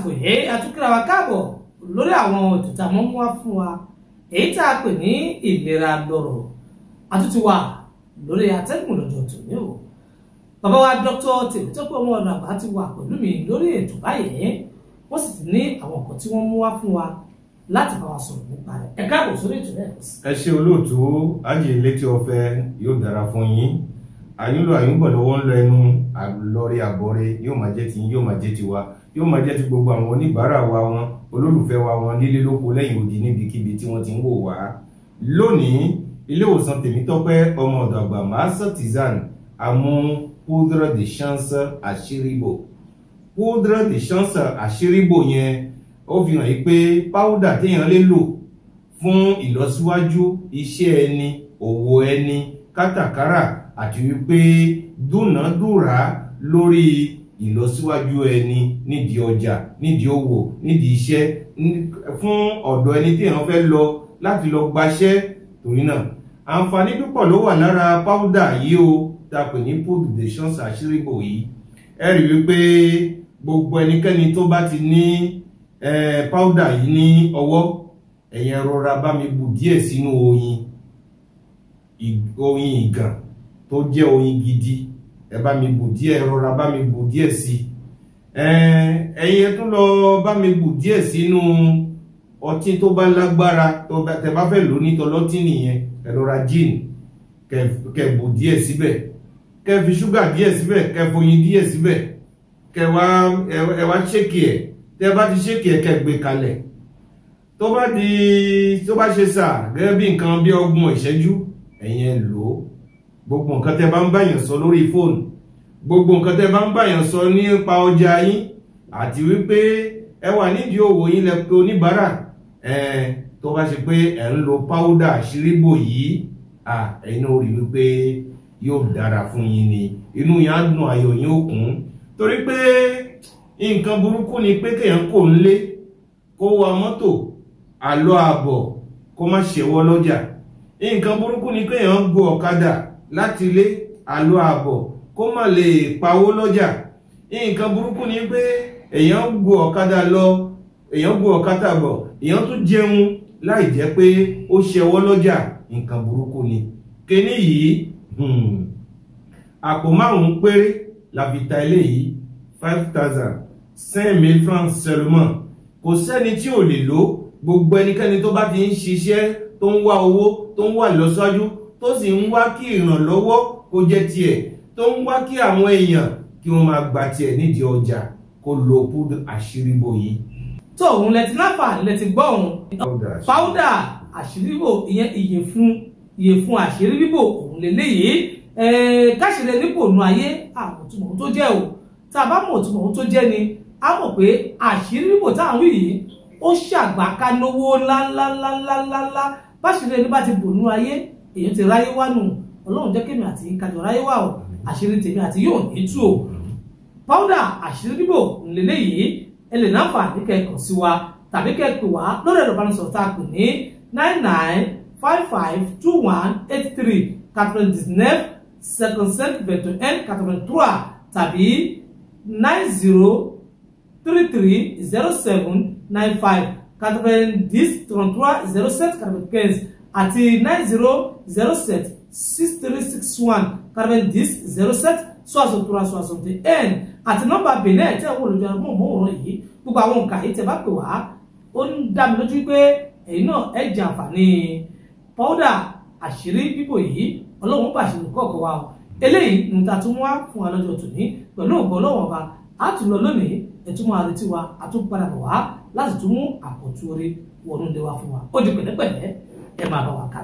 Àsìkò yìí àtúnkìrà wa káàbọ̀ lórí àwọn ètò tá a mọ́ mú wá fún wa, èyí tá a pè ní ìlera lọ́rọ̀. Àtúntì wà lórí atẹ́gùn lọ́jọ́ tòní o. Bàbá wa Dr. Tèmítọ́pẹ́ Ọmọ Ọ̀dọ̀ Àgbà ti wà pẹ̀lú mi lórí ètò báyìí, wọ́n sì ti ní àwọn nǹkan tí wọ́n mú wá fún wa láti bá wa sọ̀rọ̀ nípa rẹ̀. Ẹ káàbọ̀ sórí ètò náà. Ẹ ṣe olóòtú, ajé létí ọ̀fẹ́ yóò dára fún yín. Àyúnlò àyúnbọ̀ lọ́wọ́ ń lọ ẹnu àlọ́rí àbọ̀rẹ́ yóò máa jẹ́ ti yín, yóò máa jẹ́ tiwa, yóò máa jẹ́ ti gbogbo àwọn oníbàárà wa wọn, olólùfẹ́ wa wọn nílé lóko lẹ́yìn odi níbikíbi tí wọ́n ti ń wò wá. Lónìí, ilé ìwòsàn Tèmítọ́pẹ́ Ọmọ Ọ̀dọ̀ Àgbà Master Tizan àmú poudre de chance àṣíríbò. Poudre de chance àṣíríbò yẹn ó fi hàn yí pé páúdà téèyàn lè lò fún ìlọsíwájú iṣẹ́ ẹni, òwò ẹni, kátàkárà àti wípé dúnàádúrà lórí ìlọsíwájú ẹni nídìí ọjà, nídìí òwò, nídìí iṣẹ́, fún ọ̀dọ̀ ẹni téèyàn fẹ́ lọ láti lọ gbaṣẹ́. Torí náà àǹfààní púpọ̀ ló wà lára páúdà yìí o, tá a pè ní poudre de chance àṣíríbò yìí. Ẹ rí wípé gbogbo ẹnikẹ́ni tó bá ti ní páúdà yìí ní ọwọ́, ẹ̀yin rọra bá mi bù díẹ̀ sínú oyin, oyin ìgàn tó jẹ́ oyin gidi, ẹ bá mi bù díẹ̀, rọra bá mi bù díẹ̀ sí. Ẹ̀yin tún lọ bá mi bù díẹ̀ sínú ọtí tó bá lágbára, tẹ́ bá fẹ́ lò ní tọlọ́tí nìyẹn, ẹ lọ ra gin kẹ́ bù díẹ̀ síbẹ̀, kẹ́ fi ṣúgà díẹ̀ síbẹ̀, kẹ́ foyin díẹ̀ síbẹ̀, kẹ́ wá ẹ wá ṣéèkì ẹ̀. Tẹ́ bá ti ṣéèkì ẹ̀, kẹ́ gbé kalẹ̀. Tó bá di tó bá ṣe sà gẹ́gẹ́ bí nǹkan bí 30 ìṣẹ́jú, ẹ̀yin ẹ lò ó. Gbogbo nǹkan tẹ́ bá ń báyàn sọ lórí fóònù, gbogbo nǹkan tẹ́ bá ń báyàn sọ nípa ọjà yín, àti wípé ẹ wà nídìí òwò yín lẹ pé oníbàárà, tó bá ṣe pé ẹ ń lo páúdà àṣíríbò yìí, ẹ̀yin náà rí wípé yóò dára fún yín ni, inú yín á dùn, ayọ̀ yín ó kún. Torí pé nǹkan burúkú ni pé kéèyàn kò ń lé kó wa mọ́tò àlọ́ àbọ̀ kó má ṣèwọ́ lọ́jà. Nǹkan burúkú ni kéèyàn gun ọ̀kadà láti ilé àlọ́ àbọ̀ kó má lè pawó lọ́jà. Nǹkan burúkú ni pé èèyàn gun ọ̀kadà lọ, èèyàn gun ọ̀kadà bọ̀, èèyàn tún jẹun láì jẹ́ pé ó ṣẹwọ́ lọ́jà. Nǹkan burúkú ni. Kíní yìí, àpò 5 péré la fi ta eléyìí, 5,000, 5,000 francs seulement. Kò sẹ́ni tí ò lè lò. Gbogbo ẹnikẹ́ni tó bá ti ń ṣiṣẹ́, tó ń wá owó, tó ń wá ìlọsíwájú, tó sì ń wá kí ìrànlọ́wọ́ kó jẹ́ tiẹ̀, tó ń wá kí àwọn èèyàn kí wọ́n máa gba tiẹ̀ nídìí ọjà, kó lo poudre àṣíríbò yìí. Tó òun lẹ ti láǹfààní lẹ ti gbọ́ òun. Páúdà àṣíríbò ìyẹn ìyẹ̀fun àṣírí bíbò òun lélẹ́yìí. Káṣílẹ̀ nípò nù ayé àmọ̀túnmọ̀ ohun tó jẹ́ o. Tá a bá mọ̀ òtúmọ̀ ohun tó jẹ́ ni, a mọ̀ pé àṣírí bíbò tá à ń wí yìí ó ṣàgbákanówó ńláńláńláńláńlá. Báṣírí ẹni bá ti bò nú ayé, èyí ti ráyé wá nù. Ọlọ́run jẹ́ kémi àti kájọ ráyé wá o. Àṣírí tèmi àti yóò ní tú o. Páúdà àṣírí bíbò ńlẹ́lẹ́yìí, ẹ lè láǹfààní kẹ́ kàn sí wa tàbí kẹ́ pè wá lórí ẹ̀rọ ìbánisọ̀rọ̀ tá a pè ní 99 55 21 83 99 55 21 83 tàbí 90 33 07 95 90 33 07 95 àti 90 07 63 61 90 07 63 61 àti nọ́mbà Benin tẹ́ wò lójú amóhùnmáwòrán yìí. Gbogbo àwọn nǹkan yìí tẹ́ bá pè wá, ó ń dá mi lójú pé ẹ̀yin náà ẹ jẹ àǹfààní pọ́údà àṣírí bíbò yìí. Ọlọ́run bá àṣírí kọ̀ọ̀kan wa o. Eléyìí ní ta tún wá fún wa lọ́jọ́ tòní pẹ̀lú ògo Ọlọ́run ọba. A tún lọ lónìí, ẹ tún máa retí wa, a tún padà bọ̀ wá láti tún mú àkọ́tún orí wọnú ilé wa fún wa. Ó di pẹ̀lẹ́pẹ̀lẹ́, ẹ máa bá wa kà.